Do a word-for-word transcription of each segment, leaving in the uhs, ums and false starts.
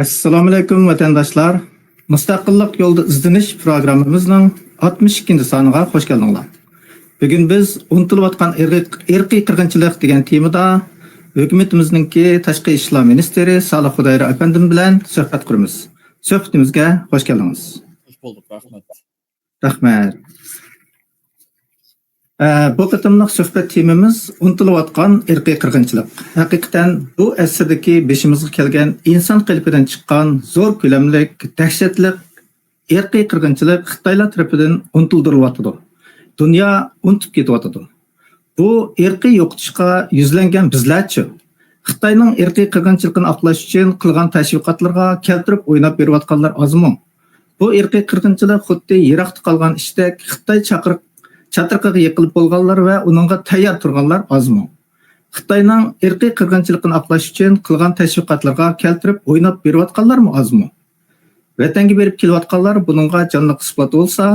ئەسسالامۇئەلەيكۇم، ۋەتەنداشلار. مۇستەقىللىق يولىدا ئىزدىنىش پروگراممىمىزنىڭ ئاتمىش ئىككىنچى سانىغا خۇش كەلدىڭلار. بۈگۈن بىز ئۇنتۇلۇۋاتقان ئىرقىي، ئىرقىي قىرغىنچىلىق دېگەن تېمىدا ھۆكۈمىتىمىزنىڭكى تاشقى ئىشلار مىنىستىرى سالىھ خۇدايار ئەپەندىم بىلەن سۆھبەت قۇرىمىز. سۆھبىتىمىزگە خۇش كەلدىڭىز. خۇش بولدۇق، رەھمەت. رەھمەت. ئە، بۇ قېتىملىق سۆھبەت تېمىمىز ئۇنتۇلۇۋاتقان ئىرقىي قىرغىنچىلىق. ھەقىقەتەن بۇ ئەسىردىكى بېشىمىزغا كەلگەن ئىنسان قېلىپىدىن چىققان زور كۆلەملىك، دەھشەتلىك ئىرقىي قىرغىنچىلىق خىتايلار تەرىپىدىن ئۇنتۇلدۇرۇلۇۋاتىدۇ. دۇنيا ئۇنتۇپ كېتىۋاتىدۇ. بۇ ئىرقىي يوقىتىشقا يۈزلەنگەن بىزلەرچۇ؟ خىتاينىڭ ئىرقىي قىرغىنچىلىقىنى ئاقلاش ئۈچۈن قىلغان تەشۋىقاتلىرىغا كەلتۈرۈپ ئويناپ بېرىۋاتقانلار ئازمۇ؟ بۇ ئىرقىي قىرغىنچىلىق خۇددى يىراقتا قالغان ئىشتەك خىتاي چاقىرىق-، چاتىقىغا يېقىلىپ بولغانلار ۋە ئۇنىڭغا تەييار تۇرغانلار ئازمۇ؟ خىتاينىڭ ئىرقىي قىرغىنچىلىقىنى ئاقلاش ئۈچۈن قىلغان تەشۋىقاتلىرىغا كەلتۈرۈپ ئويناپ بېرىۋاتقانلارمۇ ئازمۇ؟ ۋەتەنگە بېرىپ كېلىۋاتقانلار بۇنىڭغا جانلىق ئىسپات بولسا،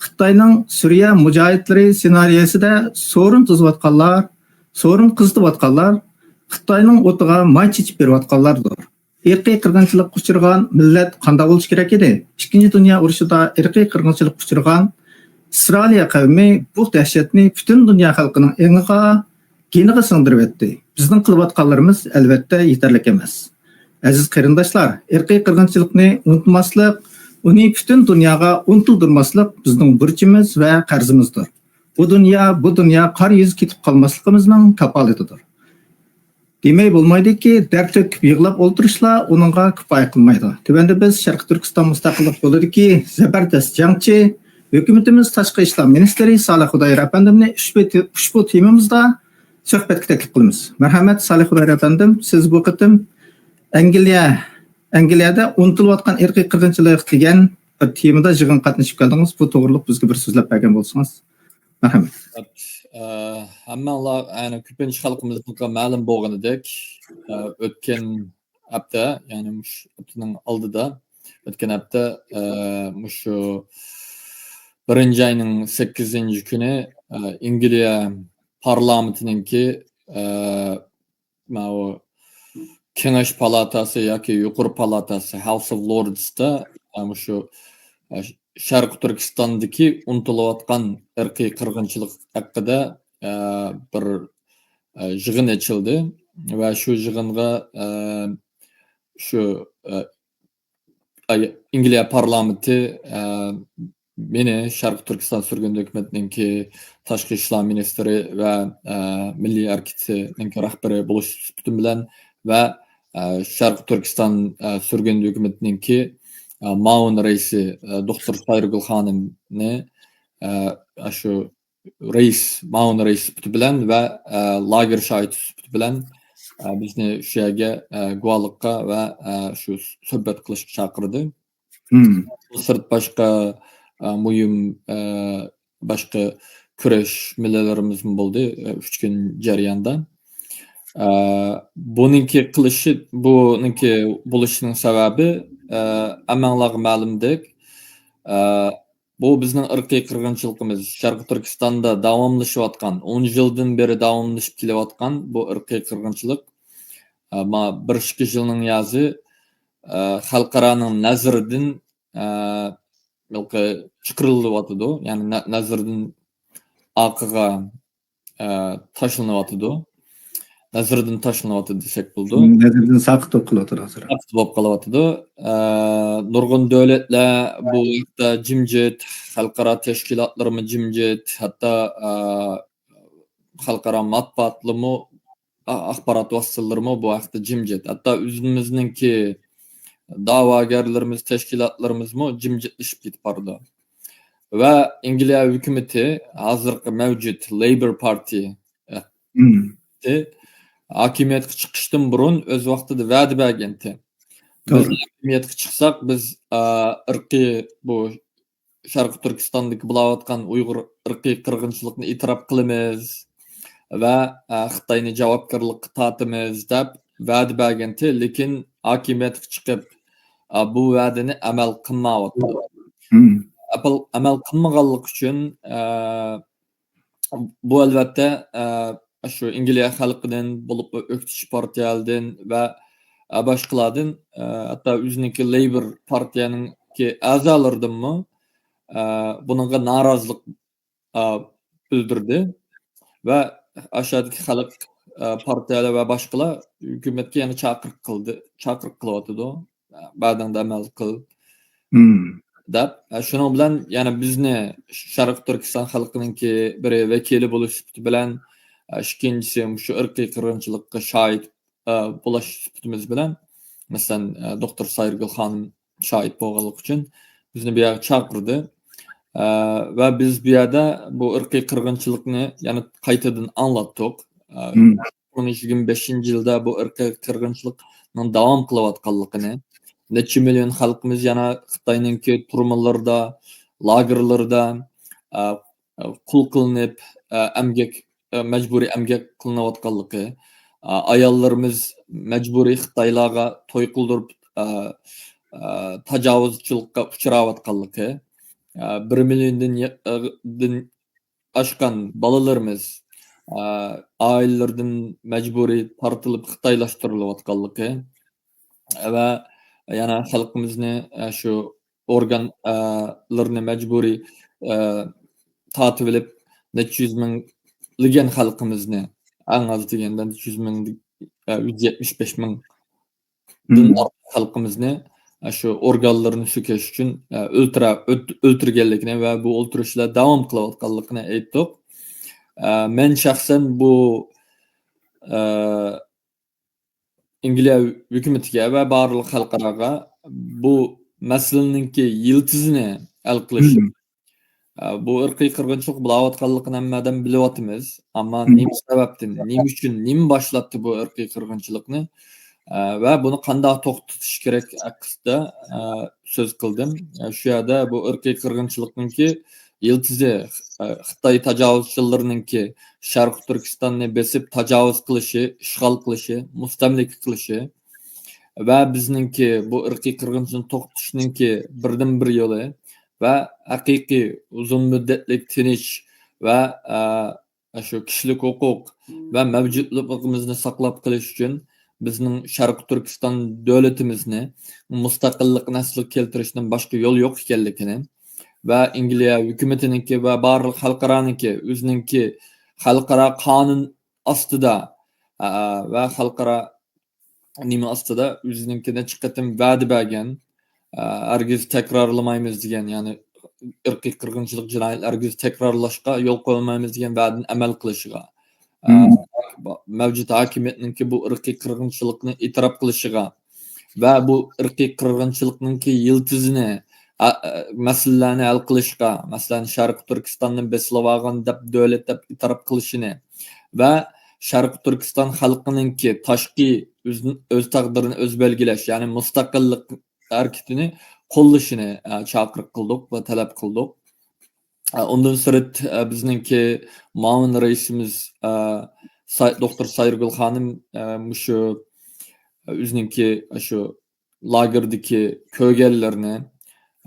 خىتاينىڭ سۈرىيە مۇجاھىدلىرى سېنارىيەسىدە سورۇن تىزىۋاتقانلار، سورۇن قىزىتىۋاتقانلار خىتاينىڭ ئوتىغا ماي چېچىپ بېرىۋاتقانلاردۇر. ئىرقىي قىرغىنچىلىققا ئۇچرىغان مىللەت قانداق بولۇشى كېرەك ئىدى؟ ئىككىنچى دۇنيا ئۇرۇشىدا ئىرقىي قىرغىنچىلىققا ئۇچرىغان ئىسرائىلىيە قەۋمى بۇ دەھشەتنى پۈتۈن دۇنيا خەلقىنىڭ ئېڭىغا، گېنىغا سىڭدۈرۈۋەتتى. بىزنىڭ قىلىۋاتقانلىرىمىز، ئەلۋەتتە، يېتەرلىك ئەمەس. ئەزىز قېرىنداشلار، ئىرقىي قىرغىنچىلىقنى ئۇنتۇماسلىق، ئۇنى پۈتۈن دۇنياغا ئۇنتۇلدۇرماسلىق بىزنىڭ بۇرچىمىز ۋە قەرزىمىزدۇر. بۇ دۇنيا، بۇ دۇنيا قارا يۈز كېتىپ قالماسلىقىمىزنىڭ كاپالىتىدۇر. دېمەي بولمايدۇكى، دەرد تۆكۈپ يىغلاپ ئولتۇرۇشلا ئۇنىڭغا كۇپايە قىلمايدۇ. تۆۋەندە بىز شەرقىي تۈركىستان مۇستەقىللىق يولىدىكى زەبەردەست جەڭچى، ھۆكۈمىتىمىز تاشقى ئىشلار مىنىستىرى سالىھ خۇدايار ئەپەندىمنى ئۇشبۇ، ئۇشبۇ تېمىمىزدا سۆھبەتكە تەكلىپ قىلىمىز. مەرھەمەت، سالىھ خۇدايار ئەپەندىم، سىز بۇ قېتىم ئەنگلىيە، ئەنگلىيەدە ئۇنتۇلۇۋاتقان ئىرقىي قىرغىنچىلىق دېگەن بىر تېمىدا يىغىنغا قاتنىشىپ كەلدىڭىز. بۇ توغرۇلۇق بىزگە بىر سۆزلەپ بەرگەن بولسىڭىز. مەرھەمەت. ئە، ھەممىڭلار، يەنى كۆپىنچە خەلقىمىزنىڭكى مەلۇم بولغىنىدەك، ئە، ئۆتكەن ھەپتە، يەنى مۇشۇ ھەپتىنىڭ ئالدىدا، ئۆتكەن ھەپتە، ئە، مۇشۇ بىرىنچى ئاينىڭ سەككىزىنچى كۈنى، ئە، ئەنگلىيە پارلامېنتىنىڭكى، ئە، ماۋۇ كېڭەش پالاتاسى ياكى يۇقىرى پالاتاسى، House of Lords-تا، ئە، مۇشۇ، ئە، شەرقىي تۈركىستاندىكى ئۇنتۇلۇۋاتقان ئىرقىي قىرغىنچىلىق ھەققىدە، ئە، بىر، ئە، يىغىن ئېچىلدى ۋە شۇ يىغىنغا، ئە، شۇ، ئە، ئەنگلىيە پارلامېنتى، ئە، مېنى شەرقىي تۈركىستان سۈرگۈندە ھۆكۈمىتىنىڭكى تاشقى ئىشلار مىنىستىرى ۋە، ئە، مىللىي ھەرىكىتىنىڭكى رەھبىرى بولۇش سۈپىتىم بىلەن ۋە، ئە، شەرقىي تۈركىستان، ئە، سۈرگۈندە ھۆكۈمىتىنىڭكى، ئە، مۇئاۋىن رەئىسى، ئە، دوختۇر سايرىگۈل خانىمنى، ئە، شۇ رەئىس، مۇئاۋىن رەئىس سۈپىتى بىلەن ۋە، ئە، لاگېر شاھىتى سۈپىتى بىلەن، ئە، بىزنى شۇ يەرگە، ئە، گۇۋاھلىققا ۋە، ئە، شۇ سۆھبەت قىلىشقا چاقىردى. مم. سىرت باشقا، ئە، مۇھىم، ئە، باشقا كۈرەش مىللىلىرىمىزمۇ بولدى، ئە، ئۈچ كۈن جەرياندا. ئە، بۇنىڭكى قىلىشى، بۇنىڭكى بولۇشىنىڭ سەۋەبى، ئە، ھەممەڭلارغا مەلۇمدەك، ئە، بۇ بىزنىڭ ئىرقىي قىرغىنچىلىقىمىز، شەرقىي تۈركىستاندا داۋاملىشىۋاتقان، ئون يىلدىن بېرى داۋاملىشىپ كېلىۋاتقان بۇ ئىرقىي قىرغىنچىلىق، ئە، ما بىر ئىككى يىلنىڭ يازى، ئە، خەلقئارانىڭ نەزىرىدىن، ئە، ھېلىقى چىقىرىلىۋاتىدۇ. يەنى نە-، نەزىرىدىن ئارقىغا، ئە، تاشلىنىۋاتىدۇ. نەزىرىدىن تاشلىنىۋاتىدۇ دېسەك بولىدۇ. نەزىرىدىن ساقىت بولۇپ قېلىۋاتىدۇ ھازىر. ساقىت بولۇپ قېلىۋاتىدۇ. ئە، نۇرغۇن دۆلەتلەر بۇ ھەقتە جىمجىت، خەلقئارا تەشكىلاتلىرىمۇ جىمجىت، ھەتتا، ئە، خەلقئارا مەتبۇئاتلىرىمۇ، ئا-، ئاخبارات ۋاسىتىلىرىمۇ بۇ ھەقتە جىمجىت. ھەتتا ئۆزىمىزنىڭكى دەۋاگەرلىرىمىز، تەشكىلاتلىرىمىزمۇ جىمجىتلىشىپ كېتىپ بارىدۇ. ۋە ئەنگلىيە ھۆكۈمىتى، ھازىرقى مەۋجۇت لەيبور پارتىيە، ئە، مم. ھاكىمىيەتكە چىقىشتىن بۇرۇن ئۆز ۋاقتىدا ۋەدە بەرگەنتى. بىز توغرا. ھاكىمىيەتكە چىقساق، بىز، ئا، ئىرقىي بۇ شەرقىي تۈركىستاندىكى بولاۋاتقان ئۇيغۇر ئىرقىي قىرغىنچىلىقىنى ئېتىراپ قىلىمىز ۋە، ئە، خىتاينى جاۋابكارلىققا تارتىمىز دەپ ۋەدە بەرگەنتى، لېكىن ھاكىمىيەتكە چىقىپ، ئە، بۇ ۋەدىنى ئەمەل قىلمايۋاتىدۇ. مم. ئەپەل-، ئەمەل قىلمىغانلىقى ئۈچۈن، ئە، بۇ ئەلۋەتتە، ئە، شۇ ئىنگلىيە خەلقىدىن، بولۇپمۇ ئۆكتىچى پارتىيەلەردىن ۋە، ئە، باشقىلاردىن، ئە، ھەتتا ئۆزىنىڭكى لەيبور پارتىيەنىڭكى ئەزالىرىدىنمۇ، ئە، بۇنىڭغا نارازىلىق، ئە، بىلدۈردى. ۋە ئاشۇ يەردىكى خەلق، ئە، پارتىيەلەر ۋە باشقىلار ھۆكۈمەتكە يەنە چاقىرىق قىلدى، چاقىرىق قىلىۋاتىدۇ. بەدەڭدە ئەمەل قىل. دەپ، ئە، شۇنىڭ بىلەن يەنە بىزنى شەرقىي تۈركىستان خەلقىنىڭكى بىرى ۋەكىلى بولۇش سۈپىتى بىلەن، ئە، ئىككىنچىسى مۇشۇ ئىرقىي قىرغىنچىلىققا شاھىت، ئە، بولۇش سۈپىتىمىز بىلەن، مەسىلەن، ئە، دوختۇر سايرىگۈل خانىم شاھىت بولغانلىقى ئۈچۈن بىزنى بۇ يەرگە چاقىردى. ئە، ۋە بىز بۇ يەردە بۇ ئىرقىي قىرغىنچىلىقنى يەنە قايتىدىن ئاڭلاتتۇق. ئە، ئىككى مىڭ يىگىرمە بەشىنچى يىلدا بۇ ئىرقىي قىرغىنچىلىقنىڭ داۋام قىلىۋاتقانلىقىنى، نەچچە مىليون خەلقىمىز يەنە خىتاينىڭكى تۈرمىلىرىدا، لاگېرلىرىدا، ئە، قۇل قىلىنىپ، ئە، ئەمگەك، ئە، مەجبۇرىي ئەمگەك قىلىنىۋاتقانلىقى، ئە، ئاياللىرىمىز مەجبۇرىي خىتايلارغا توي قىلدۇرۇپ، ئە، ئە، تاجاۋۇزچىلىققا ئۇچراۋاتقانلىقى، ئە، بىر مىليوندىن يا-، ئە، دىن ئاشقان بالىلىرىمىز، ئە، ئائىلىلىرىدىن مەجبۇرىي تارتىلىپ خىتايلاشتۇرۇلۇۋاتقانلىقى ۋە يەنە خەلقىمىزنى، ئە، شۇ ئورگان، ئە، لىرىنى مەجبۇرىي، ئە، تارتىۋېلىپ، نەچچە يۈز مىڭلىگەن خەلقىمىزنى، ئەڭ ئاز دېگەندە نەچچە يۈز مىڭ، ئە، يۈز يەتمىش بەش مىڭ دىن ئارتۇق خەلقىمىزنى، ئە، شۇ ئورگانلىرىنى سۆكۈش ئۈچۈن، ئە، ئۆلتۈرە-، ئۆلت-، ئۆلتۈرگەنلىكىنى ۋە بۇ ئۆلتۈرۈشلەر داۋام قىلىۋاتقانلىقىنى ئېيتتۇق. ئە، مەن شەخسەن بۇ، ئە، ئىنگلىيە ھۆكۈمىتىگە ۋە بارلىق خەلقئاراغا بۇ مەسىلىنىڭكى يىلتىزىنى ھەل قىلىش، ئە، بۇ ئىرقىي قىرغىنچىلىق بولاۋاتقانلىقىنى ھەممە ئادەم بىلىۋاتىمىز. ئەمما نېمە سەۋەبتىن، نېمە ئۈچۈن، نېمە باشلاتتى بۇ ئىرقىي قىرغىنچىلىقنى؟ ئە، ۋە بۇنى قانداق توختىتىش كېرەك ھەققىدە، ئە، سۆز قىلدىم. ئە، شۇ يەردە بۇ ئىرقىي قىرغىنچىلىقنىڭكى يىلتىزى، ئە، خىتاي تاجاۋۇزچىلىرىنىڭكى شەرقىي تۈركىستاننى بېسىپ تاجاۋۇز قىلىشى، ئىشغال قىلىشى، مۇستەملىكە قىلىشى ۋە بىزنىڭكى بۇ ئىرقىي قىرغىنچىلىقنى توختىتىشنىڭكى بىردىنبىر يولى ۋە ھەقىقىي ئۇزۇن مۇددەتلىك تىنچ ۋە، ئە، شۇ كىشىلىك ھوقۇق ۋە مەۋجۇتلۇقىمىزنى ساقلاپ قېلىش ئۈچۈن بىزنىڭ شەرقىي تۈركىستان دۆلىتىمىزنى مۇستەقىللىقنى ئەسلىگە كەلتۈرۈشتىن باشقا يول يوق ئىكەنلىكىنى ۋە ئىنگلىيە ھۆكۈمىتىنىڭكى ۋە بارلىق خەلقئارانىڭكى ئۆزىنىڭكى خەلقئارا قانۇن ئاستىدا، ئە، ۋە خەلقئارا نېمە ئاستىدا ئۆزىنىڭكى نەچچە قېتىم ۋەدە بەرگەن، ئە، ھەرگىز تەكرارلىمايمىز دېگەن، يەنى ئىرقىي قىرغىنچىلىق جىنايەتلىرى ھەرگىز تەكرارلاشقا يول قويمايمىز دېگەن ۋەدىنى ئەمەل قىلىشىغا، ئە، مەۋجۇت ھاكىمىيەتنىڭكى بۇ ئىرقىي قىرغىنچىلىقنى ئېتىراپ قىلىشىغا ۋە بۇ ئىرقىي قىرغىنچىلىقنىڭكى يىلتىزىنى، ئە، ئە، مەسىلىلەرنى ھەل قىلىشقا، مەسىلەن، شەرقىي تۈركىستاننى بېسىلىۋالغان دەپ دۆلەت دەپ ئېتىراپ قىلىشىنى ۋە شەرقىي تۈركىستان خەلقىنىڭكى تاشقى ئۆز، ئۆز تەقدىرىنى ئۆزى بەلگىلەش، يەنى مۇستەقىللىق ھەرىكىتىنى قوللىشىنى، ئە، چاقىرىق قىلدۇق ۋە تەلەپ قىلدۇق. ئە، ئۇندىن سىرت، ئە، بىزنىڭكى مۇئاۋىن رەئىسىمىز، ئە، ساي-، دوختۇر سايرىگۈل خانىم، ئە، مۇشۇ، ئە، ئۆزىنىڭكى شۇ لاگېردىكى كۆرگەنلىرىنى،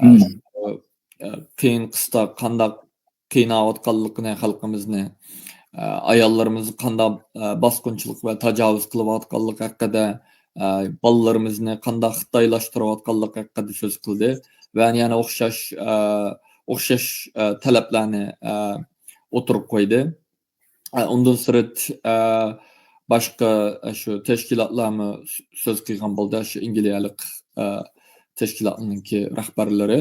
ئە، شۇ، ئە، قىيىن قىستاق قانداق قىيناۋاتقانلىقىنى خەلقىمىزنى، ئە، ئاياللىرىمىزنى قانداق، ئە، باسقۇنچىلىق ۋە تاجاۋۇز قىلىۋاتقانلىقى ھەققىدە، ئە، بالىلىرىمىزنى قانداق خىتايلاشتۇرۇۋاتقانلىقى ھەققىدە سۆز قىلدى ۋە يەنە ئوخشاش، ئە، ئوخشاش، ئە، تەلەپلەرنى، ئە، ئوتتۇرىغا قويدى. ئە، ئۇندىن سىرت، ئە، باشقا، ئە، شۇ تەشكىلاتلارمۇ سۆ-، سۆز قىلغان بولدى، شۇ ئىنگلىيەلىك، ئە، تەشكىلاتنىڭكى رەھبەرلىرى،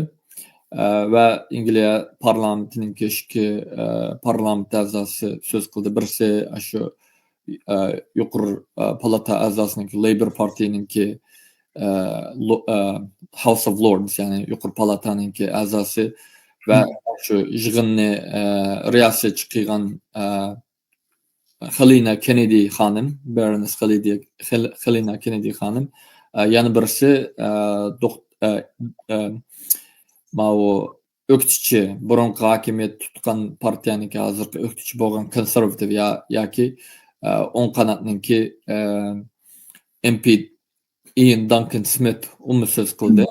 ئە، ۋە ئىنگلىيە پارلامېنتىنىڭكى ئىككى، ئە، پارلامېنت ئەزاسى سۆز قىلدى. بىرسى، ئە، شۇ، ئە، يۇقىرى، ئە، پالاتا ئەزاسىنىڭكى، لەيبور پارتىيىنىڭكى، ئە، لو-، ئە، House of Lords، يەنى يۇقىرى پالاتانىڭكى ئەزاسى ۋە شۇ يىغىننى، ئە، رىياسەتچى قىلغان، ئە، خېلىنا كېننېدى خانىم، بارونېس خېلىدى-، خېل-، خېلىنا كېننېدى خانىم، ئە، يەنە بىرسى، ئە، دوخ-، ئە، ئە، ماۋۇ ئۆكتىچى، بۇرۇنقى ھاكىمىيەت تۇتقان پارتىيەنىڭكى، ھازىرقى ئۆكتىچى بولغان كونسېرۋاتىپ يا-، ياكى، ئە، ئوڭ قاناتنىڭكى، ئە، ئېم پى ئىيان دانكان سمىت ئۇمۇ سۆز قىلدى.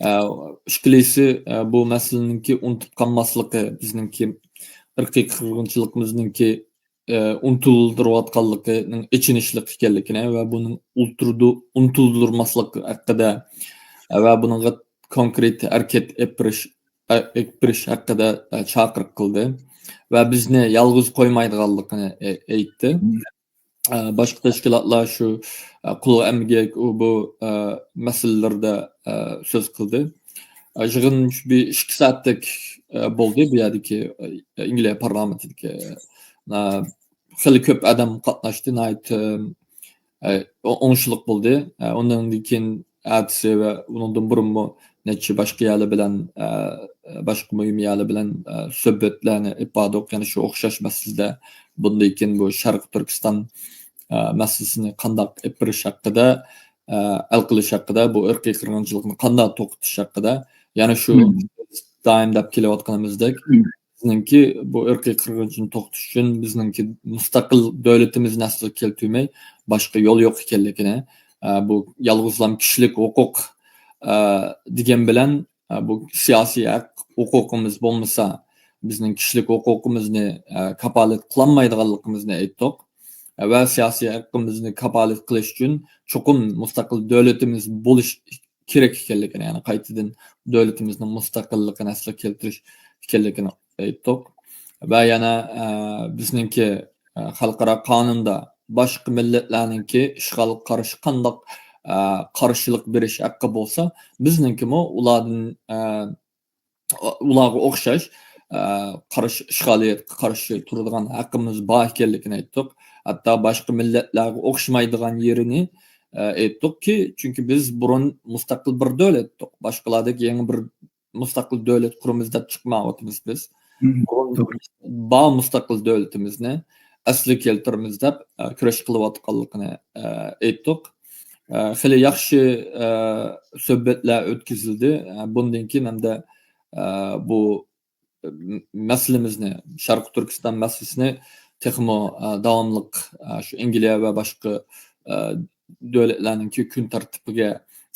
ئە، ئىككىلىسى، ئە، بۇ مەسىلىنىڭكى ئۇنتۇپ قالماسلىقى، بىزنىڭكى ئىرقىي قىرغىنچىلىقىمىزنىڭكى، ئە، ئۇنتۇلدۇرۇۋاتقانلىقىنىڭ ئېچىنىشلىق ئىكەنلىكىنى ۋە بۇنىڭ ئۇلتۇرىدۇ-، ئۇنتۇلدۇرماسلىق ھەققىدە ۋە بۇنىڭغا كونكرېت ھەرىكەت ئېلىپ بېرىش، ئە، ئېلىپ بېرىش ھەققىدە، ئە، چاقىرىق قىلدى ۋە بىزنى يالغۇز قويمايدىغانلىقىنى، ئە، ئېيتتى. ئە، باشقا تەشكىلاتلار شۇ، ئە، قۇل ئەمگەك، ئۇ بۇ، ئە، مەسىلىلىرىدە، ئە، سۆز قىلدى. ئە، يىغىن بىر ئىككى سائەتتەك، ئە، بولدى. بۇ يەردىكى، ئە، ئەنگلىيە پارلامېنتىدىكى، ئە، خېلى كۆپ ئادەم قاتناشتى. ناھايىتى، ئە، ئو-، ئوڭۇشلۇق بولدى. ئە، ئۇنىڭدىن كېيىن ئەتىسى ۋە ئۇنىڭدىن بۇرۇنمۇ نەچچە باشقا يەرلەر بىلەن، ئە، باشقا مۇھىم يەرلەر بىلەن، ئە، سۆھبەتلەرنى ئېلىپ باردۇق. يەنە شۇ ئوخشاش مەسىلىدە بۇندىن كېيىن بۇ شەرقىي تۈركىستان، ئە، مەسىلىسىنى قانداق ئېلىپ بېرىش ھەققىدە، ئە، ھەل قىلىش ھەققىدە، بۇ ئىرقىي قىرغىنچىلىقنى قانداق توختىتىش ھەققىدە، يەنە شۇ دائىم دەپ كېلىۋاتقىنىمىزدەك، بىزنىڭكى بۇ ئىرقىي قىرغىنچىلىقنى توختىتىش ئۈچۈن بىزنىڭكى مۇستەقىل دۆلىتىمىزنى ئەسلىگە كەلتۈرمەي باشقا يول يوق ئىكەنلىكىنى، ئە، بۇ يالغۇزلام كىشىلىك ھوقۇق، ئە، دېگەن بىلەن، ئە، بۇ سىياسىي ھەق ھوقۇقىمىز بولمىسا، بىزنىڭ كىشىلىك ھوقۇقىمىزنى، ئە، كاپالەت قىلالمايدىغانلىقىمىزنى ئېيتتۇق. ۋە سىياسىي ھەققىمىزنى كاپالەت قىلىش ئۈچۈن چوقۇم مۇستەقىل دۆلىتىمىز بولۇش كېرەك ئىكەنلىكىنى، يەنى قايتىدىن دۆلىتىمىزنىڭ مۇستەقىللىقىنى ئەسلىگە كەلتۈرۈش ئىكەنلىكىنى ئېيتتۇق. ۋە يەنە، ئە، بىزنىڭكى، ئە، خەلقئارا قانۇندا باشقا مىللەتلەرنىڭكى ئىشغالغا قارشى قانداق، ئە، قارشىلىق بېرىش ھەققى بولسا، بىزنىڭكىمۇ ئۇلاردىن، ئە، ئۇلارغا ئوخشاش، ئە، قارشى، ئىشغالىيەتكە قارشى تۇرىدىغان ھەققىمىز بار ئىكەنلىكىنى ئېيتتۇق. ھەتتا باشقا مىللەتلەرگە ئوخشىمايدىغان يېرىنى، ئە، ئېيتتۇقكى، چۈنكى بىز بۇرۇن مۇستەقىل بىر دۆلەت ئىدۇق. باشقىلاردەك يېڭى بىر مۇستەقىل دۆلەت قۇرىمىز دەپ چىقمايۋاتىمىز بىز. بۇرۇن بار مۇستەقىل دۆلىتىمىزنى ئەسلىگە كەلتۈرىمىز دەپ، ئە، كۈرەش قىلىۋاتقانلىقىنى، ئە، ئېيتتۇق. ئە، خېلى ياخشى، ئە، سۆھبەتلەر ئۆتكۈزۈلدى. ئە، بۇندىن كېيىن ھەمدە، ئە، بۇ مەسىلىمىزنى، شەرقىي تۈركىستان مەسىلىسىنى تېخىمۇ، ئە، داۋاملىق، ئە، شۇ ئەنگلىيە ۋە باشقا، ئە، دۆلەتلەرنىڭكى كۈن تەرتىپىگە،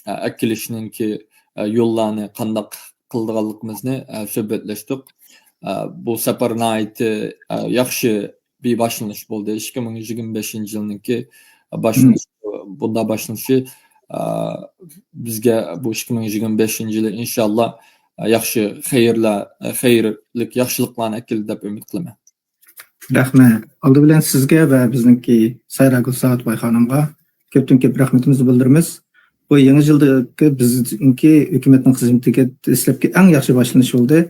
ئە، ئەكېلىشنىڭكى، ئە، يوللارنى قانداق قىلىدىغانلىقىمىزنى، ئە، سۆھبەتلەشتۇق. ئە، بۇ سەپەر ناھايىتى، ئە، ياخشى بىر باشلىنىش بولدى. ئىككى مىڭ يىگىرمە بەشىنچى يىلنىڭكى باشلىنىشى، بۇنداق باشلىنىشى، ئە، بىزگە بۇ ئىككى مىڭ يىگىرمە بەشىنچى يىلى ئىنشاللا، ئە، ياخشى خەيرلەر، ئە، خەيرلىك ياخشىلىقلارنى ئەكېلىدۇ دەپ ئۈمىد قىلىمەن. رەھمەت. ئالدى بىلەن سىزگە ۋە بىزنىڭكى سايراگۈل سائەتباي خانىمغا كۆپتىن كۆپ رەھمىتىمىزنى بىلدۈرىمىز. بۇ يېڭى يىلدىكى بىزنىڭكى ھۆكۈمەتنىڭ خىزمىتىگە دەسلەپكى ئەڭ ياخشى باشلىنىش بولدى.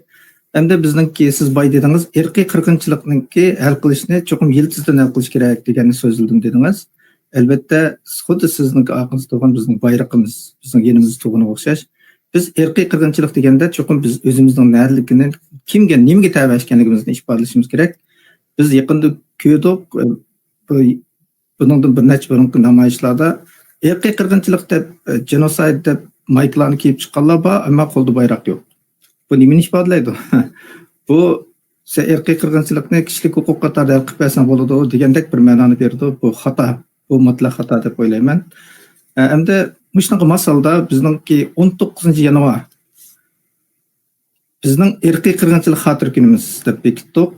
ئەمدى بىزنىڭكى، سىز باي دېدىڭىز، ئىرقىي قىرغىنچىلىقنىڭكى ھەل قىلىشنى چوقۇم يىلتىزىدىن ھەل قىلىش كېرەك دېگەننى سۆزلىدىم دېدىڭىز. ئەلۋەتتە، خۇددى سىزنىڭكى ئارقىڭىزدا تۇرغان بىزنىڭ بايرىقىمىز، بىزنىڭ يېنىمىزدا تۇرغىنىغا ئوخشاش. بىز ئىرقىي قىرغىنچىلىق دېگەندە چوقۇم بىز ئۆزىمىزنىڭ نەدىلىكىنى، كىمگە، نېمىگە تەۋە ئىكەنلىكىمىزنى ئىپادىلىشىمىز كېرەك. بىز يېقىندا كۆردۇق، بۇ، بۇنىڭدىن بىر نەچچە بۇرۇنقى نامايىشلاردا ئىرقىي قىرغىنچىلىق دەپ، جېنوسايد دەپ مايكىلارنى كىيىپ چىققانلار بار، ئەمما قولدا بايراق يوق. بۇ نېمىنى ئىپادىلەيدۇ؟ بۇ سەن ئىرقىي قىرغىنچىلىقنى كىشىلىك ھوقۇق قاتارىدا ھەل قىلىپ بەرسەڭ بولىدۇ دېگەندەك بىر مەنانى بېرىدۇ. بۇ خاتا. بۇ مۇتلەق خاتا دەپ ئويلايمەن. ئە، ئەمدى مۇشۇنىڭغا ماس ھالدا بىزنىڭكى ئون توققۇزىنچى يانۋار بىزنىڭ ئىرقىي قىرغىنچىلىق خاتىرە كۈنىمىز دەپ بېكىتتۇق.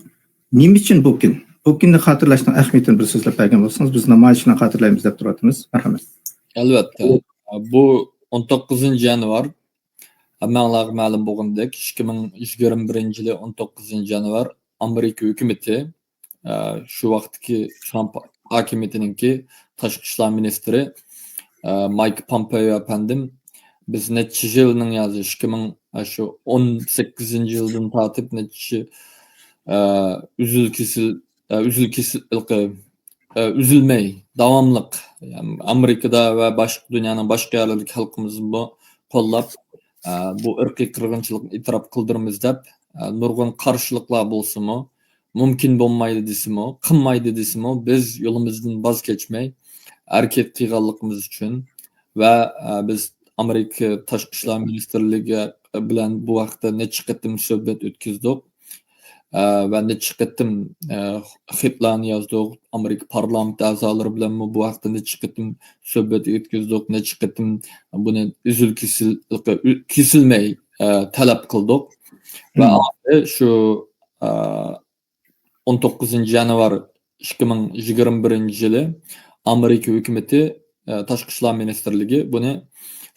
نېمە ئۈچۈن بۇ كۈن؟ بۇ كۈننى خاتىرىلەشنىڭ ئەھمىيىتىنى بىر سۆزلەپ بەرگەن بولسىڭىز، بىز نامايىش بىلەن خاتىرىلەيمىز دەپ تۇرۇۋاتىمىز. مەرھەمەت. ئەلۋەتتە، بۇ ئون توققۇزىنچى يانۋار، ھەممەڭلارغا مەلۇم بولغىنىدەك، ئىككى مىڭ يىگىرمە بىرىنچى يىلى ئون توققۇزىنچى يانۋار ئامېرىكا ھۆكۈمىتى، ئە، شۇ ۋاقىتتىكى ترامپ ھاكىمىيىتىنىڭكى تاشقى ئىشلار مىنىستىرى، ئە، مايك پومپېئو ئەپەندىم، بىز نەچچە يىلنىڭ يازى، ئىككى مىڭ، ئە، شۇ ئون سەككىزىنچى يىلدىن تارتىپ نەچچە، ئە، ئۈزۈل كېسىل، ئە، ئۈزۈل كېسىل، ئە، ئۈزۈلمەي، داۋاملىق، يەنى ئامېرىكىدا ۋە باشقا دۇنيانىڭ باشقا يەرلىرىدىكى خەلقىمىزمۇ قوللاپ، ئە، بۇ ئىرقىي قىرغىنچىلىقنى ئېتىراپ قىلدۇرىمىز دەپ، ئە، نۇرغۇن قارشىلىقلار بولسىمۇ، مۇمكىن بولمايدۇ دېسىمۇ، قىلمايدۇ دېسىمۇ، بىز يولىمىزدىن ۋاز كەچمەي ھەرىكەت قىلغانلىقىمىز ئۈچۈن ۋە، ئە، بىز ئامېرىكا تاشقى ئىشلار مىنىستىرلىكى بىلەن بۇ ھەقتە نەچچە قېتىم سۆھبەت ئۆتكۈزدۇق. ئە، ۋە نەچچە قېتىم، ئە، خېتلارنى يازدۇق. ئامېرىكا پارلامېنت ئەزالىرى بىلەنمۇ بۇ ھەقتە نەچچە قېتىم سۆھبەت ئۆتكۈزدۇق. نەچچە قېتىم بۇنى ئۈزۈل كېسىل، كېسىلمەي، ئە، تەلەپ قىلدۇق. ۋە ئاخىرى شۇ، ئە، ئون توققۇزىنچى يانۋار ئىككى مىڭ يىگىرمە بىرىنچى يىلى ئامېرىكا ھۆكۈمىتى، ئە، تاشقى ئىشلار مىنىستىرلىكى بۇنى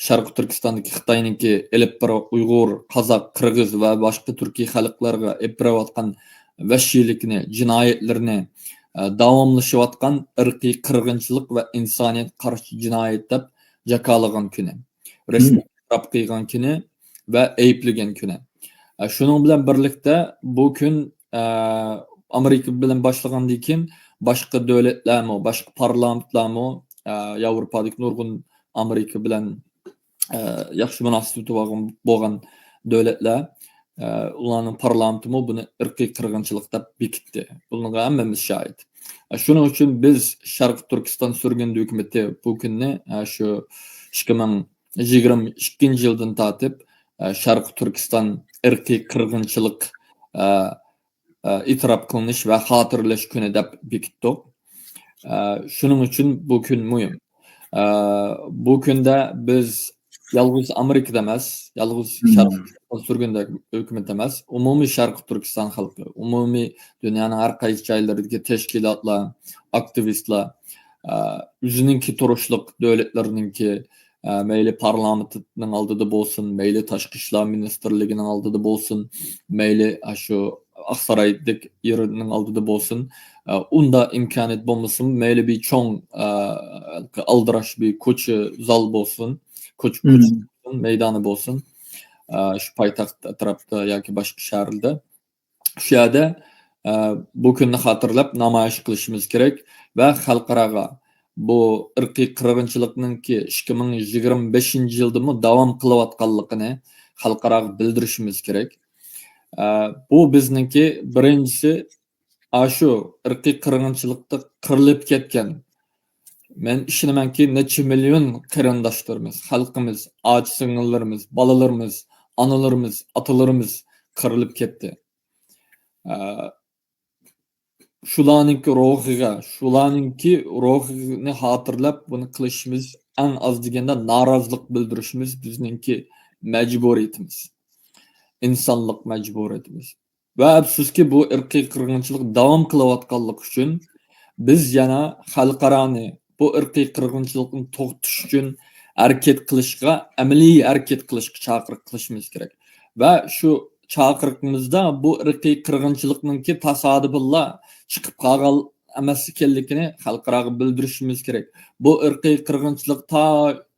شەرقىي تۈركىستاندىكى خىتاينىڭكى ئېلىپ بېرىۋ-، ئۇيغۇر، قازاق، قىرغىز ۋە باشقا تۈركىي خەلقلەرگە ئېلىپ بېرىۋاتقان ۋەھشىيلىكىنى، جىنايەتلىرىنى، ئە، داۋاملىشىۋاتقان ئىرقىي قىرغىنچىلىق ۋە ئىنسانىيەتكە قارشى جىنايەت دەپ جاكارلىغان كۈنى. رەسمىي ئېتىراپ قىلغان كۈنى ۋە ئەيىبلىگەن كۈنى. ئە، شۇنىڭ بىلەن بىرلىكتە بۇ كۈن، ئە، ئامېرىكا بىلەن باشلىغاندىن كېيىن باشقا دۆلەتلەرمۇ، باشقا پارلامېنتلارمۇ، ئە، ياۋروپادىكى نۇرغۇن ئامېرىكا بىلەن، ئە، ياخشى مۇناسىۋىتى بولغان، بولغان دۆلەتلەر، ئە، ئۇلارنىڭ پارلامېنتىمۇ بۇنى ئىرقىي قىرغىنچىلىق دەپ بېكىتتى. بۇنىڭغا ھەممىمىز شاھىت. ئە، شۇنىڭ ئۈچۈن بىز شەرقىي تۈركىستان سۈرگۈندە ھۆكۈمىتى بۇ كۈننى، ئە، شۇ ئىككى مىڭ يىگىرمە ئىككىنچى يىلدىن تارتىپ، ئە، شەرقىي تۈركىستان ئىرقىي قىرغىنچىلىق، ئە، ئە، ئېتىراپ قىلىنىش ۋە خاتىرىلەش كۈنى دەپ بېكىتتۇق. ئە، شۇنىڭ ئۈچۈن بۇ كۈن مۇھىم. ئە، بۇ كۈندە بىز يالغۇز ئامېرىكىدا ئەمەس، يالغۇز شەرقىي تۈركىستان سۈرگۈندە ھۆكۈمىتى ئەمەس، ئومۇمىي شەرقىي تۈركىستان خەلقى، ئومۇمىي دۇنيانىڭ ھەر قايسى جايلىرىدىكى تەشكىلاتلار، ئاكتىۋىستلار، ئە، ئۆزىنىڭكى تۇرۇشلۇق دۆلەتلىرىنىڭكى، ئە، مەيلى پارلامېنتنىڭ ئالدىدا بولسۇن، مەيلى تاشقى ئىشلار مىنىستىرلىكىنىڭ ئالدىدا بولسۇن، مەيلى، ئە، شۇ ئاقسارايدەك يېرىنىڭ ئالدىدا بولسۇن، ئە، ئۇنداق ئىمكانىيەت بولمىسىمۇ، مەيلى بىر چوڭ، ئە، ئالدىراش بىر كوچا زال بولسۇن، كوچا، كوچا بولسۇن، مەيدانى بولسۇن، ئە، شۇ پايتەخت ئەتراپىدا ياكى باشقا شەھەردە، شۇ يەردە، ئە، بۇ كۈننى خاتىرىلەپ نامايىش قىلىشىمىز كېرەك ۋە خەلقئاراغا بۇ ئىرقىي قىرغىنچىلىقنىڭكى ئىككى مىڭ يىگىرمە بەشىنچى يىلدىمۇ داۋام قىلىۋاتقانلىقىنى خەلقئاراغا بىلدۈرۈشىمىز كېرەك. ئە، بۇ بىزنىڭكى بىرىنچىسى، ئاشۇ ئىرقىي قىرغىنچىلىقتا قىرىلىپ كەتكەن، مەن ئىشىنىمەنكى، نەچچە مىليون قېرىنداشلىرىمىز، خەلقىمىز، ئاچا-سىڭىللىرىمىز، بالىلىرىمىز، ئانىلىرىمىز، ئاتىلىرىمىز قىرىلىپ كەتتى. ئە، شۇلارنىڭكى روھىغا، شۇلارنىڭكى روھىنى خاتىرىلەپ بۇنى قىلىشىمىز، ئەڭ ئاز دېگەندە نارازىلىق بىلدۈرۈشىمىز بىزنىڭكى مەجبۇرىيىتىمىز. ئىنسانلىق مەجبۇرىيىتىمىز. ۋە ئەپسۇسكى، بۇ ئىرقىي قىرغىنچىلىق داۋام قىلىۋاتقانلىقى ئۈچۈن بىز يەنە خەلقئارانى بۇ ئىرقىي قىرغىنچىلىقنى توختىتىش ئۈچۈن ھەرىكەت قىلىشقا، ئەمەلىي ھەرىكەت قىلىشقا چاقىرىق قىلىشىمىز كېرەك. ۋە شۇ چاقىرىقىمىزدا بۇ ئىرقىي قىرغىنچىلىقنىڭكى تاسادىپىنلا چىقىپ قالغان ئەمەس ئىكەنلىكىنى خەلقئاراغا بىلدۈرۈشىمىز كېرەك. بۇ ئىرقىي قىرغىنچىلىق تا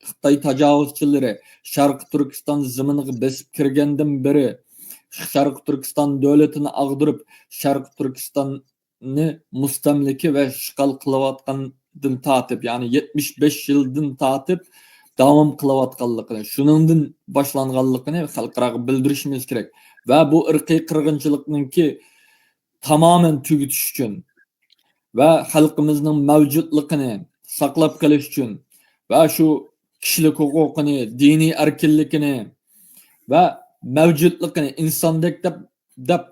خىتاي تاجاۋۇزچىلىرى شەرقىي تۈركىستان زېمىنىغا بېسىپ كىرگەندىن بېرى، شەرقىي تۈركىستان دۆلىتىنى ئاغدۇرۇپ، شەرقىي تۈركىستاننى مۇستەملىكە ۋە ئىشغال قىلىۋاتقاندىن تارتىپ، يەنى يەتمىش بەش يىلدىن تارتىپ داۋام قىلىۋاتقانلىقىنى، شۇنىڭدىن باشلانغانلىقىنى خەلقئاراغا بىلدۈرۈشىمىز كېرەك. ۋە بۇ ئىرقىي قىرغىنچىلىقنىڭكى تامامەن تۈگىتىش ئۈچۈن ۋە خەلقىمىزنىڭ مەۋجۇتلۇقىنى ساقلاپ قېلىش ئۈچۈن ۋە شۇ كىشىلىك ھوقۇقىنى، دىنىي ئەركىنلىكىنى ۋە مەۋجۇتلۇقىنى ئىنساندەك دەپ، دەپ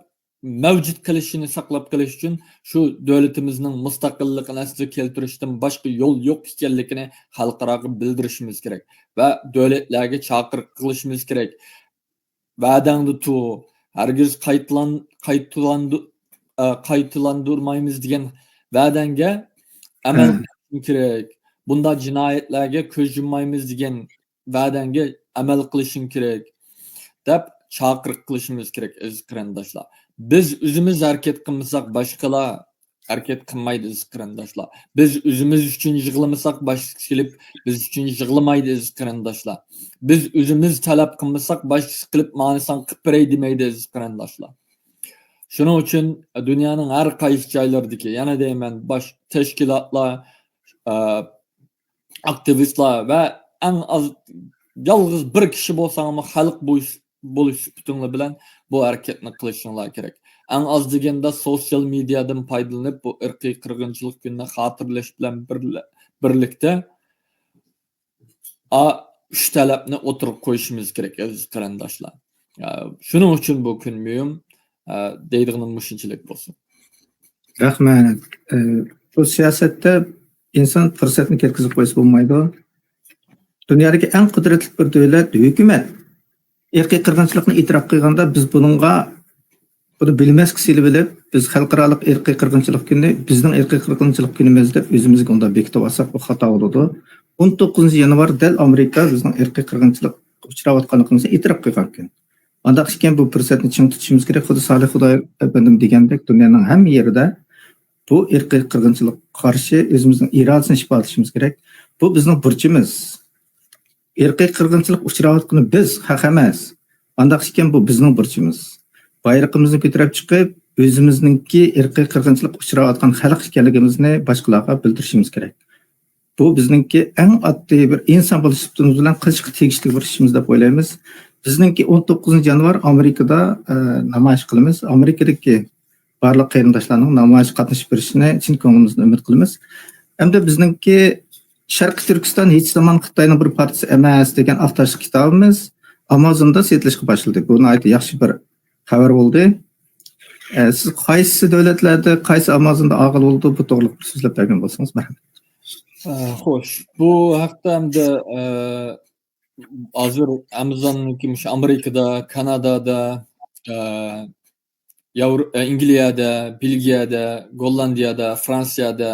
مەۋجۇت قىلىشىنى ساقلاپ قېلىش ئۈچۈن شۇ دۆلىتىمىزنىڭ مۇستەقىللىقىنى ئەسلىگە كەلتۈرۈشتىن باشقا يول يوق ئىكەنلىكىنى خەلقئاراغا بىلدۈرۈشىمىز كېرەك ۋە دۆلەتلەرگە چاقىرىق قىلىشىمىز كېرەك. ۋەدەڭدە تۇر، ھەرگىز قايتىلان-، قايتىلاندۇ-، ئە، قايتىلاندۇرمايمىز دېگەن ۋەدەڭگە ئەمەل قىلىشىڭ كېرەك. بۇنداق جىنايەتلەرگە كۆز يۇممايمىز دېگەن ۋەدەڭگە ئەمەل قىلىشىڭ كېرەك، دەپ چاقىرىق قىلىشىمىز كېرەك، ئەزىز قېرىنداشلار. بىز ئۆزىمىز ھەرىكەت قىلمىساق، باشقىلار ھەرىكەت قىلمايدۇ، ئەزىز قېرىنداشلار. بىز ئۆزىمىز ئۈچۈن يىغلىمىساق، باشقىسى كېلىپ بىز ئۈچۈن يىغلىمايدۇ، ئەزىز قېرىنداشلار. بىز ئۆزىمىز تەلەپ قىلمىساق، باشقىسى كېلىپ مانا ساڭا قىلىپ بېرەي دېمەيدۇ، ئەزىز قېرىنداشلار. شۇنىڭ ئۈچۈن دۇنيانىڭ ھەر قايسى جايلىرىدىكى، يەنە دەيمەن، باش تەشكىلاتلار، ئە، ئاكتىۋىستلار ۋە ئەڭ ئاز يالغۇز بىر كىشى بولساڭمۇ خەلق بولۇش، بولۇش سۈپىتىڭلار بىلەن بۇ ھەرىكەتنى قىلىشىڭلار كېرەك. ئەڭ ئاز دېگەندە سوتسىيال مېدىيادىن پايدىلىنىپ بۇ ئىرقىي قىرغىنچىلىق كۈنىنى خاتىرىلەش بىلەن بىرلە-، بىرلىكتە ئا، ئۈچ تەلەپنى ئوتتۇرىغا قويۇشىمىز كېرەك، ئەزىز قېرىنداشلار. ئە، شۇنىڭ ئۈچۈن بۇ كۈن مۇھىم، ئە، دەيدىغىنىم مۇشۇنچىلىك بولسۇن. رەھمەت. ئە، بۇ سىياسەتتە ئىنسان پۇرسەتنى كەتكۈزۈپ قويسا بولمايدۇ. دۇنيادىكى ئەڭ قۇدرەتلىك بىر دۆلەت، ھۆكۈمەت ئىرقىي قىرغىنچىلىقنى ئېتىراپ قىلغاندا، بىز بۇنىڭغا بۇنى بىلمەسكە سېلىۋېلىپ، بىز خەلقئارالىق ئىرقىي قىرغىنچىلىق كۈنى، بىزنىڭ ئىرقىي قىرغىنچىلىق كۈنىمىز دەپ ئۆزىمىزگە ئۇنداق بېكىتىپ ئالساق، بۇ خاتا بولىدۇ. ئون توققۇزىنچى يانۋار دەل ئامېرىكا بىزنىڭ ئىرقىي قىرغىنچىلىققا ئۇچراۋاتقانلىقىمىزنى ئېتىراپ قىلغان كۈن. ئانداق ئىكەن، بۇ پۇرسەتنى چىڭ تۇتۇشىمىز كېرەك. خۇددى سالىھ خۇدايېۋ ئەپەندىم دېگەندەك، دۇنيانىڭ ھەممە يېرىدە بۇ ئىرقىي قىرغىنچىلىققا قارشى ئۆزىمىزنىڭ ئىرادىسىنى ئىپادىلىشىمىز كېرەك. بۇ بىزنىڭ بۇرچىمىز. ئىرقىي قىرغىنچىلىق ئۇچراۋاتقىنى بىز، خەق ئەمەس. ئانداق ئىكەن، بۇ بىزنىڭ بۇرچىمىز. بايرىقىمىزنى كۆتۈرۈپ چىقىپ، ئۆزىمىزنىڭكى ئىرقىي قىرغىنچىلىق ئۇچراۋاتقان خەلق ئىكەنلىكىمىزنى باشقىلارغا بىلدۈرۈشىمىز كېرەك. بۇ بىزنىڭكى ئەڭ ئاددىي بىر ئىنسان بولۇش سۈپىتىمىز بىلەن قىلىشقا تېگىشلىك بىر ئىشىمىز دەپ ئويلايمىز. بىزنىڭكى ئون توققۇزىنچى يانۋار ئامېرىكىدا، ئە، نامايىش قىلىمىز. ئامېرىكىدىكى بارلىق قېرىنداشلارنىڭ نامايىشقا قاتنىشىپ بېرىشىنى چىن كۆڭلىمىزدىن ئۈمىد قىلىمىز. ئەمدى بىزنىڭكى شەرقىي تۈركىستان ھېچ زامان خىتاينىڭ بىر پارچىسى ئەمەس دېگەن ئاق تاشلىق كىتابىمىز ئامازوندا سېتىلىشقا باشلىدى. بۇ ناھايىتى ياخشى بىر خەۋەر بولدى. ئە، سىز قايسى دۆلەتلەردە، قايسى ئامازوندا ئالغىلى بولىدۇ؟ بۇ توغرىلىق بىر سۆزلەپ بەرگەن بولسىڭىز، مەرھەمەت. ئە، خوش، بۇ ھەقتە ئەمدى، ئە، ھازىر ئامازوننىڭكى مۇشۇ ئامېرىكىدا، كانادادا، ئە، ياۋرو-، ئە، ئەنگلىيەدە، بېلگىيەدە، گوللاندىيەدە، فرانسىيەدە،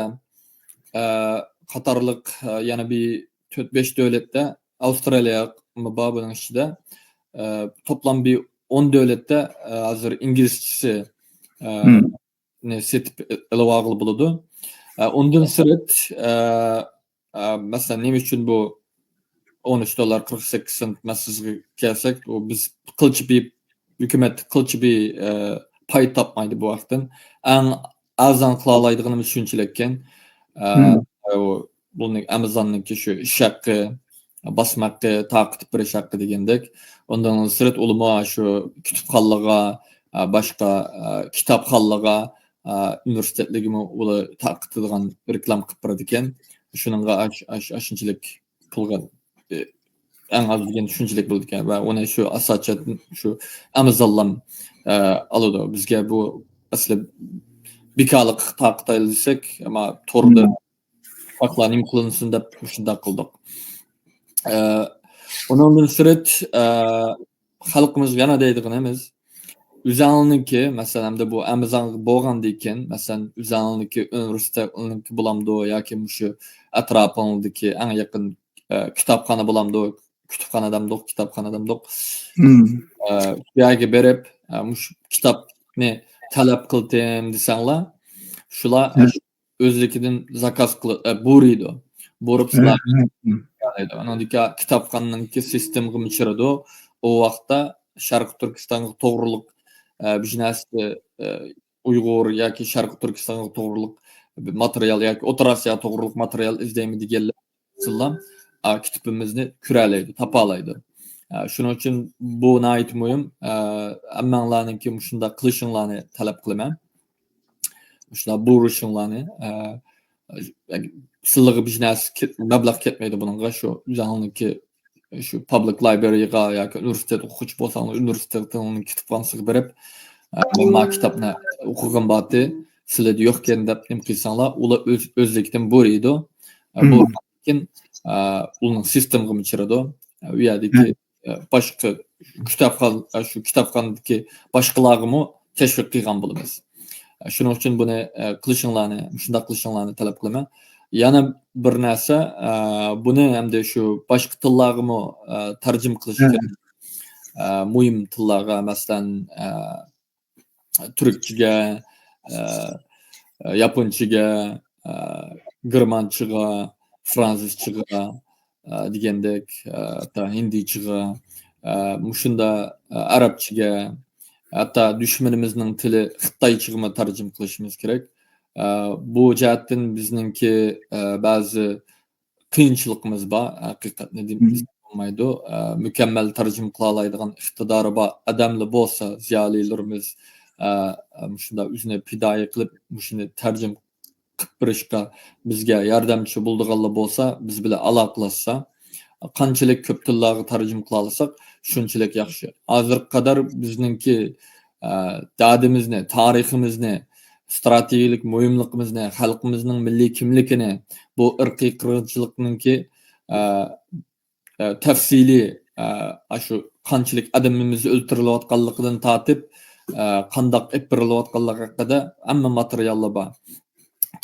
ئە، قاتارلىق، ئە، يەنە بىر تۆت، بەش دۆلەتتە، ئاۋسترالىيەمۇ بار بۇنىڭ ئىچىدە. ئە، توپلام بىر ئون دۆلەتتە، ئە، ھازىر ئىنگلىزچىسى، ئە، نى سېتىپ ئېلىۋالغىلى بولىدۇ. ئە، ئۇندىن سىرت، ئە، ئە، مەسىلەن، نېمە ئۈچۈن بۇ ئون ئۈچ دوللار قىرىق سەككىز سېنت مەسىلىسىگە كەلسەك، بۇ بىز قىلچە بىر، ھۆكۈمەت قىلچە بىر، ئە، پايدا تاپمايدۇ بۇ ھەقتىن. ئەڭ ئەرزان قىلالايدىغىنىمىز شۇنچىلىككەن. ئە، ئۇ بۇنى ئامازوننىڭكى شۇ ئىش ھەققى، باسما ھەققى، تارقىتىپ بېرىش ھەققى دېگەندەك. ئۇندىن سىرت ئۇلىمۇ شۇ كۇتۇپخانىلارغا، ئە، باشقا، ئە، كىتابخانىلارغا، ئە، ئۇنىۋېرسىتېتلىرىگىمۇ ئۇلار تارقىتىدىغان رېكلام قىلىپ بېرىدىكەن. شۇنىڭغا ئاش-، ئاش-، ئاشۇنچىلىك پۇلغا، ئە، ئەڭ ئاز دېگەندە شۇنچىلىك بولىدىكەن. ۋە ئۇنى شۇ ئاساسەن شۇ ئامازونلام، ئە، ئالىدۇ. بىزگە بۇ ئەسلى بىكارلىققا تارقىتايلى دېسەك، ئەمما توردا ساقلار نېمە قىلىنسۇن دەپ مۇشۇنداق قىلدۇق. ئە، ئۇنىڭدىن سىرت، ئە، خەلقىمىز يەنە دەيدىغىنىمىز، ئۆزۈڭنىڭكى، مەسىلەن، ئەمدى بۇ ئامازون بولغاندىن كېيىن، مەسىلەن، ئۆزۈڭنىڭكى ئۇنىۋېرسىتېتنىڭكى بولامدۇ ياكى مۇشۇ ئەتراپىڭدىكى ئەڭ يېقىن، ئە، كىتابخانا بولامدۇ، كۇتۇپخانا دەمدۇق، كىتابخانا دەمدۇق. ئە، شۇ يەرگە بېرىپ، ئە، مۇشۇ كىتابنى تەلەپ قىلدىم دېسەڭلار، شۇلار، ئە، ئۆزلۈكىدىن زاكاز قىلىپ، ئە، بۇيرۇيدۇ. بۇيرۇپ سىلەر، ئانىڭدىكى كىتابخانىنىڭكى سىستېمىغا چىرىدۇ. ئۇ ۋاقىتتا شەرقىي تۈركىستانغا توغرۇلۇق، ئە، بىر نەرسە، ئە، ئۇيغۇر ياكى شەرقىي تۈركىستانغا توغرۇلۇق ماتېرىيال ياكى ئوتتۇرا ئاسىيا توغرۇلۇق ماتېرىيال ئىزدەيمەن دېگەنلەر، ئە، كىتابىمىزنى كۆرەلەيدۇ، تاپالايدۇ. ئە، شۇنىڭ ئۈچۈن بۇ ناھايىتى مۇھىم. ئە، ھەممەڭلارنىڭكى مۇشۇنداق قىلىشىڭلارنى تەلەپ قىلىمەن. مۇشۇنداق بۇيرۇشۇڭلارنى، ئە، سىلىغا بىر نەرسە كېت-، مەبلەغ كەتمەيدۇ بۇنىڭغا. شۇ ئۆزۈڭنىڭكى شۇ پابلىك لايبرېرىغا ياكى ئۇنىۋېرسىتېت ئوقۇغۇچى بولساڭ، ئۇنىۋېرسىتېتنىڭ كۇتۇپخانىسىغا بېرىپ، ئە، مەن ما كىتابنى ئوقۇغۇم بارتى، سىلەردە يوقكەن دەپ نېمە قىلساڭلار، ئۇلار ئۆز-، ئۆزلۈكىدىن بۇيرۇيدۇ. ئە، بۇ كېيىن، ئە، ئۇنىڭ سىستېمىغا چىرىدۇ. ئە، ئۇ يەردىكى، ئە، باشقا كىتابخان-، ئە، شۇ كىتابخانىدىكى باشقىلارغىمۇ تەشۋىق قىلغان بولىمىز. ئە، شۇنىڭ ئۈچۈن بۇنى، ئە، قىلىشىڭلارنى، مۇشۇنداق قىلىشىڭلارنى تەلەپ قىلىمەن. يەنە بىر نەرسە، ئە، بۇنى ئەمدى شۇ باشقا تىللارغىمۇ، ئە، تەرجىمە قىلىش كېرەك. ئە، مۇھىم تىللارغا، مەسىلەن، ئە، تۈركچىگە، ئە، ياپونچىگە، ئە، گېرمانچىغا، فرانسۇزچىغا، ئە، دېگەندەك، ئە، ھەتتا ھىندىچىغا، ئە، مۇشۇندا، ئە، ئەرەبچىگە، ھەتتا دۈشمىنىمىزنىڭ تىلى خىتايچىغىمۇ تەرجىمە قىلىشىمىز كېرەك. ئە، بۇ جەھەتتىن بىزنىڭكى، ئە، بەزى قىيىنچىلىقىمىز بار، ھەقىقەتنى دېمىسەك بولمايدۇ. ئە، مۇكەممەل تەرجىمە قىلالايدىغان ئىقتىدارى بار ئادەملا بولسا، زىيالىيلىرىمىز، ئە، مۇشۇنداق ئۆزىنى پىدائىي قىلىپ، مۇشۇنى تەرجىمە قىلىپ بېرىشقا بىزگە ياردەمچى بولىدىغانلا بولسا، بىز بىلەن ئالاقىلەشسە، قانچىلىك كۆپ تىللارغا تەرجىمە قىلالىساق، شۇنچىلىك ياخشى. ھازىرغا قەدەر بىزنىڭكى، ئە، دادىمىزنى، تارىخىمىزنى، ئىستراتېگىيەلىك مۇھىملىقىمىزنى، خەلقىمىزنىڭ مىللىي كىملىكىنى، بۇ ئىرقىي قىرغىنچىلىقنىڭكى، ئە، ئە، تەپسىلىي، ئە، ئاشۇ قانچىلىك ئادىمىمىز ئۆلتۈرۈلۈۋاتقانلىقىدىن تارتىپ، ئە، قانداق ئېلىپ بېرىلىۋاتقانلىقى ھەققىدە ھەممە ماتېرىياللار بار.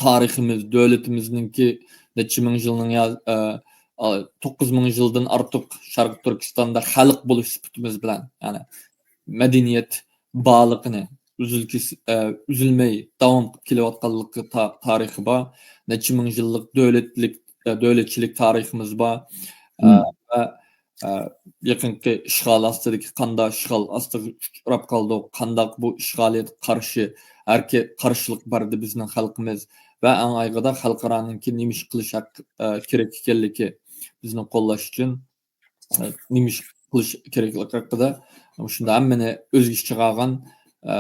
تارىخىمىز، دۆلىتىمىزنىڭكى نەچچە مىڭ يىلنىڭ يا، ئە، ئا، توققۇز مىڭ يىلدىن ئارتۇق شەرقىي تۈركىستاندا خەلق بولۇش سۈپىتىمىز بىلەن، يەنى مەدەنىيەت بارلىقىنى ئۈزۈل-كېس-، ئە، ئۈزۈلمەي داۋام قىلىپ كېلىۋاتقانلىقى تا-، تارىخى بار. نەچچە مىڭ يىللىق دۆلەتلىك، ئە، دۆلەتچىلىك تارىخىمىز بار. ئە، مم. ۋە، ئە، يېقىنقى ئىشغال ئاستىدىكى قانداق ئىشغال ئاستىغا ئۇچراپ قالدۇق، قانداق بۇ ئىشغالىيەتكە قارشى ھەرىكەت، قارشىلىق بەردى بىزنىڭ خەلقىمىز ۋە ئەڭ ئايىغىدا خەلقئارانىڭكى نېمە ئىش قىلىش ھەق-، ئە، كېرەك ئىكەنلىكى بىزنى قوللاش ئۈچۈن. نېمە ئىش قىلىش كېرەكلىكى ھەققىدە مۇشۇنداق ھەممىنى ئۆز ئىچىگە ئالغان، ئە،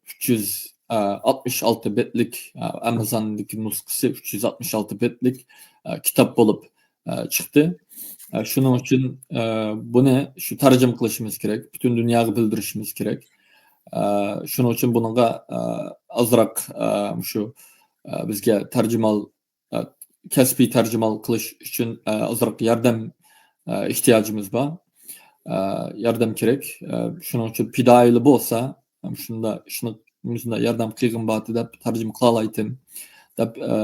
ئۈچ يۈز ئاتمىش ئالتە بەتلىك، ئە، ئامازوندىكى نۇسخىسى، ئۈچ يۈز ئاتمىش ئالتە بەتلىك، ئە، كىتاب بولۇپ، ئە، چىقتى. ئە، شۇنىڭ ئۈچۈن، ئە، بۇنى شۇ تەرجىمە قىلىشىمىز كېرەك، پۈتۈن دۇنياغا بىلدۈرۈشىمىز كېرەك. ئە، شۇنىڭ ئۈچۈن بۇنىڭغا، ئە، ئازراق، ئە، مۇشۇ، ئە، بىزگە تەرجىمال ئە، كەسپىي تەرجىمە قىلىش ئۈچۈن، ئە، ئازراق ياردەم، ئە، ئېھتىياجىمىز بار. ئە، ياردەم كېرەك. ئە، شۇنىڭ ئۈچۈن پىدائىيلار بولسا، مۇشۇنداق ئىشنى، مۇشۇنداق ياردەم قىلغىن بارتى دەپ تەرجىمە قىلالايتتىم دەپ، ئە،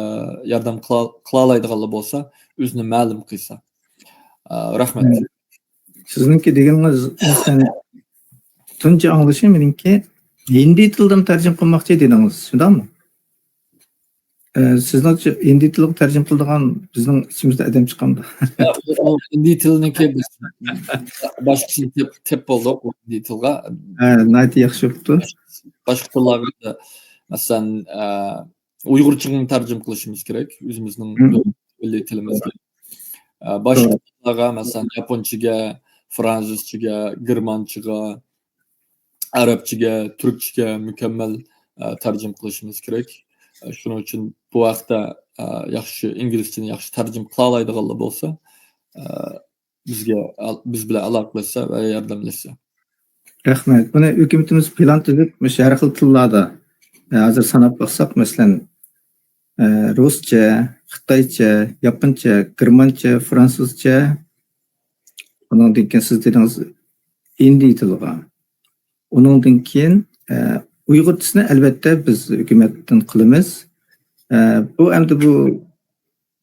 ياردەم قىلا-، قىلالايدىغانلار بولسا، ئۆزىنى مەلۇم قىلسا. ئە، رەھمەت. مم. سىزنىڭكى دېگىنىڭىز، مەسىلەن، تۇنجى ئاڭلىشىم مېنىڭكى ھىندى تىلىدىن تەرجىمە قىلماقچى دېدىڭىز، شۇنداقمۇ؟ ئە، سىزنىڭچە ھىندى تىلىغا تەرجىمە قىلىدىغان بىزنىڭ ئىچىمىزدە ئادەم چىقامدۇ؟ ياق، ئۇ، ئۇ ھىندى تىلىنىڭكى بىز باشقىسىنى تېپ-، تېپ بولدۇق ئۇ ھىندى تىلغا. ھە، ناھايىتى ياخشى بوپتۇ. باشقا تىللارغا، مەسىلەن، ئە، ئۇيغۇرچىغا تەرجىمە قىلىشىمىز كېرەك، ئۆزىمىزنىڭ مم. مىللىي تىلىمىزگە. ئە، باشقا توغرا. تىللارغا، مەسىلەن، ياپونچىگە، فرانسۇزچىگە، گېرمانچىغا، ئەرەبچىگە، تۈركچىگە مۇكەممەل، ئە، تەرجىمە قىلىشىمىز كېرەك. ئە، شۇنىڭ ئۈچۈن بۇ ھەقتە، ئە، ياخشى ئىنگلىزچىنى ياخشى تەرجىمە قىلالايدىغانلار بولسا، ئە، بىزگە، ئال-، بىز بىلەن ئالاقىلەشسە ۋە ياردەملەشسە. رەھمەت. بۇنى ھۆكۈمىتىمىز پىلان تۈزۈپ، مۇشۇ ھەر خىل تىللاردا، ئە، ھازىر ساناپ باقساق، مەسىلەن، ئە، رۇسچە، خىتايچە، ياپونچە، گېرمانچە، فرانسۇزچە، ئۇنىڭدىن كېيىن سىز دېدىڭىز ھىندى تىلىغا. ئۇنىڭدىن كېيىن، ئە، ئۇيغۇرچىسىنى ئەلۋەتتە بىز ھۆكۈمەتتىن قىلىمىز. ئە، بۇ ئەمدى بۇ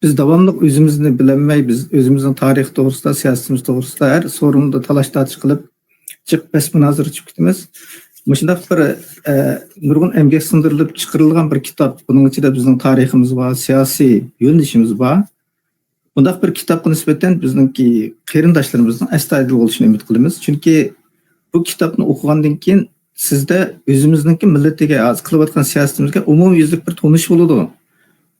بىز داۋاملىق ئۆزىمىزنى بىلەلمەي، بىز ئۆزىمىزنىڭ تارىخى توغرىسىدا، سىياسىتىمىز توغرىسىدا ھەر سورۇندا تالاش-تارتىش قىلىپ، جىق بەس-مۇنازىرە چىقىپ كېتىمىز. مۇشۇنداق بىر، ئە، نۇرغۇن ئەمگەك سىڭدۈرۈلۈپ چىقىرىلغان بىر كىتاب، بۇنىڭ ئىچىدە بىزنىڭ تارىخىمىز بار، سىياسىي يۆنىلىشىمىز بار. بۇنداق بىر كىتابقا نىسبەتەن بىزنىڭكى قېرىنداشلىرىمىزنىڭ ئەستايىدىل بولۇشىنى ئۈمىد قىلىمىز. چۈنكى بۇ كىتابنى ئوقۇغاندىن كېيىن سىزدە ئۆزىمىزنىڭكى مىللىتىگە، ھازىر قىلىۋاتقان سىياسىتىمىزگە ئومۇميۈزلۈك بىر تونۇش بولىدۇ.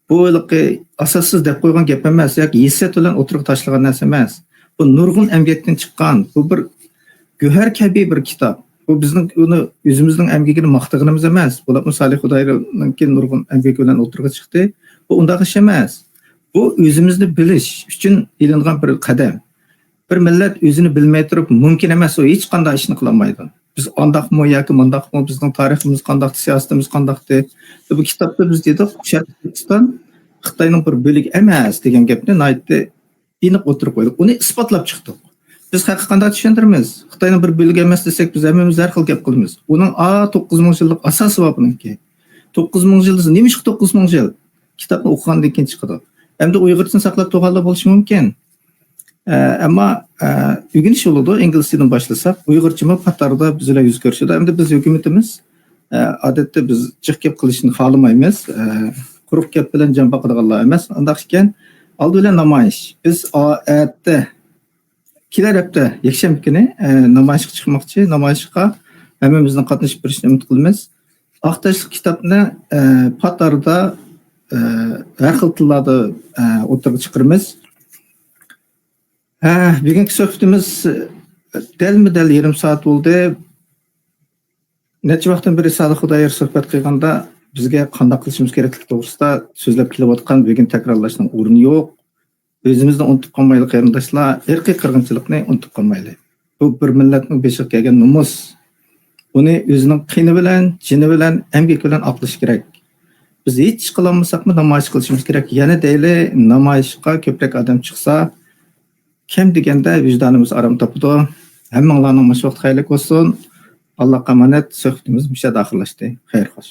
بۇ ھېلىقى ئاساسسىز دەپ قويغان گەپ ئەمەس ياكى ھېسسىيات بىلەن ئوتتۇرىغا تاشلىغان نەرسە ئەمەس. بۇ نۇرغۇن ئەمگەكتىن چىققان، بۇ بىر گۆھەر كەبى بىر كىتاب. بۇ بىزنىڭ ئۇنى ئۆزىمىزنىڭ ئەمگىكىنى ماختىغىنىمىز ئەمەس. بولۇپمۇ سالىھ خۇدايىنىڭكى نۇرغۇن ئەمگىكى بىلەن ئوتتۇرىغا چىقتى. بۇ ئۇنداق ئىش ئەمەس. بۇ ئۆزىمىزنى بىلىش ئۈچۈن ئېلىنغان بىر قەدەم. بىر مىللەت ئۆزىنى بىلمەي تۇرۇپ مۇمكىن ئەمەس، ئۇ ھېچقانداق ئىشنى قىلالمايدۇ. بىز ئانداقمۇ ياكى مۇنداقمۇ، بىزنىڭ تارىخىمىز قانداقتى، سىياسىتىمىز قانداقتى. بۇ كىتابتا بىز دېدۇق، شەرقىي تۈركىستان خىتاينىڭ بىر بۆلىكى ئەمەس دېگەن گەپنى ناھايىتى ئېنىق ئوتتۇرىغا قويدۇق. ئۇنى ئىسپاتلاپ چىقتۇق. بىز خەلققە قانداق چۈشەندۈرىمىز؟ خىتاينىڭ بىر بۆلىكى ئەمەس دېسەك، بىز ھەممىمىز ھەر خىل گەپ قىلىمىز. ئۇنىڭ ئا، توققۇز مىڭ يىللىق ئاساسى بار بۇنىڭكى. توققۇز مىڭ يىل، نېمىشقا توققۇز مىڭ يىل؟ كىتابنى ئوقۇغاندىن كېيىن چىقىدۇ. ئەمدى ئۇيغۇرچىنى ساقلاپ تۇرغانلار بولۇشى مۇمكىن. ئە، ئەمما، ئە، ئۆگىنىش يولىدا ئىنگلىز تىلىدىن باشلىساق، ئۇيغۇرچىمۇ پات ئارىدا بىز بىلەن يۈز كۆرۈشىدۇ. ئەمدى بىز ھۆكۈمىتىمىز، ئە، ئادەتتە بىز جىق گەپ قىلىشنى خالىمايمىز. ئە، قۇرۇق گەپ بىلەن جان باقىدىغانلار ئەمەس. ئانداق ئىكەن، ئالدى بىلەن نامايىش. بىز ئا-، ئەتە، كېلەر ھەپتە يەكشەنبە كۈنى، ئە، نامايىشقا چىقماقچى. نامايىشقا ھەممىمىزنىڭ قاتنىشىپ بېرىشىنى ئۈمىد قىلىمىز. ئاق تاشلىق كىتابنى، ئە، پات ئارىدا، ئە، ھەر خىل تىللاردا، ئە، ئوتتۇرىغا چىقىرىمىز. ھە، بۈگۈنكى سۆھبىتىمىز دەلمۇ دەل يېرىم سائەت بولدى. نەچچە ۋاقىتتىن بېرى سالىھ خۇدايار سۆھبەت قىلغاندا، بىزگە قانداق قىلىشىمىز كېرەكلىكى توغرىسىدا سۆزلەپ كېلىۋاتقان، بۈگۈن تەكرارلاشنىڭ ئورنى يوق. ئۆزىمىزنى ئۇنتۇپ قالمايلى، قېرىنداشلار، ئىرقىي قىرغىنچىلىقنى ئۇنتۇپ قالمايلى. بۇ بىر مىللەتنىڭ بېشىغا كەلگەن نومۇس. بۇنى ئۆزىنىڭ قېنى بىلەن، جېنى بىلەن، ئەمگىكى بىلەن ئاقلىشى كېرەك. بىز ھېچ قىلالمىساقمۇ نامايىش قىلىشىمىز كېرەك. يەنە دەيلى، نامايىشقا كۆپرەك ئادەم چىقسا، كەم دېگەندە ۋىجدانىمىز ئارام تاپىدۇ. ھەممىڭلارنىڭ مۇشۇ ۋاقتى خەيرلىك بولسۇن. ئاللاغا ئامانەت، سۆھبىتىمىز مۇشۇ يەردە ئاخىرلاشتى. خەير خوش.